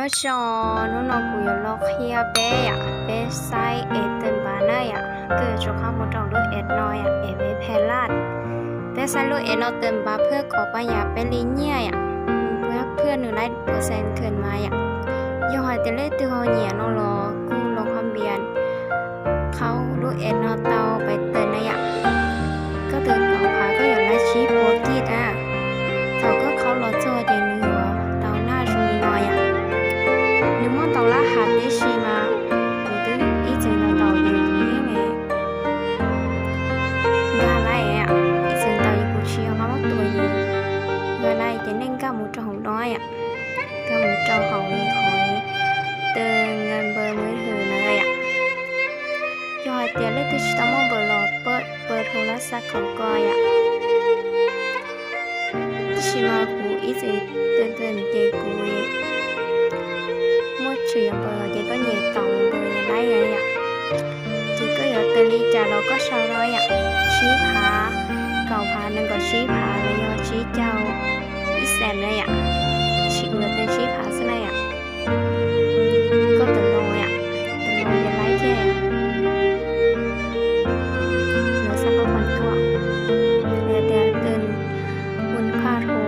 Nyob zoo, hnub no kuv yuav los qhia peb yom, peb saib es tawm npav na yom, koj yuav tsum qab mus rau lub app no yom, app Phe Laj. Peb saib lub app no tawm npav phwj kom pab yam peb li nyiaj yom, phwj nws laib pua xees khwm mas yom. Yog hais tias leej twg ho nyiam no los kuj los qhab npias qhau lub app no tau pais tawm na yom. Koj tawm kaum phav koj yuav laib tsib puas kij na. Thaum koj qhau los txog ces nws yuav tau naj zoo li no yom. Nws muaj ntau lab hav tib si mas kuv twb ib txwm ntaus ntaus ces kuv yeej nkag laib, ib txwm ntaus ces kuv tsis yog qab muab tua ces nkag laib ces nej nkag mus rau hauv no yom, nkag mus rau hauv li qhov tawm npawb mus hwm na yom. Yog hais tias leej twg tsis tau muaj npawb los pab rau lab xab khau koj yom. Tab sis mas kuv ib txwm tawm tawm ces kuv muaj tswv yog npawb ces koj nyem taus npawb yog laib yom. Ces koj yuav tawm li cas los koj sau rau yom, tsib phav, kaum phav, nees nkaum tsib phav los yog tsib caug ib xees na yom. Tab sis kuv yuav tawm tsib phav xwb na yom. Koj tawm los yom, tawm los yog laib thiab. Lawv xav qhov tuaj, lawv tias tawm un pha rho,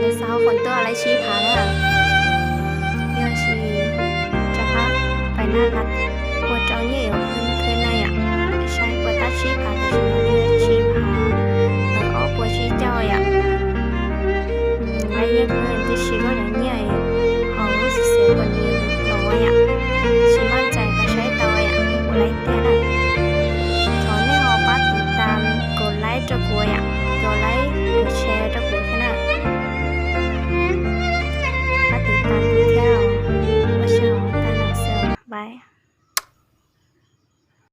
lawv xav qhov tuaj laib tsib phav na. Yog tsis rov qab pais na, ua rau nyiaj yuav poob thiab na yom. Saib puas tab tsib phav, tab sis yog tsib phav, ob puas tsib caug yom. Laib nyiaj, tab sis koj cov nyiaj ho lub xim xim kom nws los yom. Tsis maj txais kom saib tau yom, kuv laib tiag na. Thov nej ho pab tiv tas, kom laib rau kuv yom, kom laib kom share rau kuv thiab na. Pab tiv tas kuv thiab, ua tsaug, tab no xwb, bye.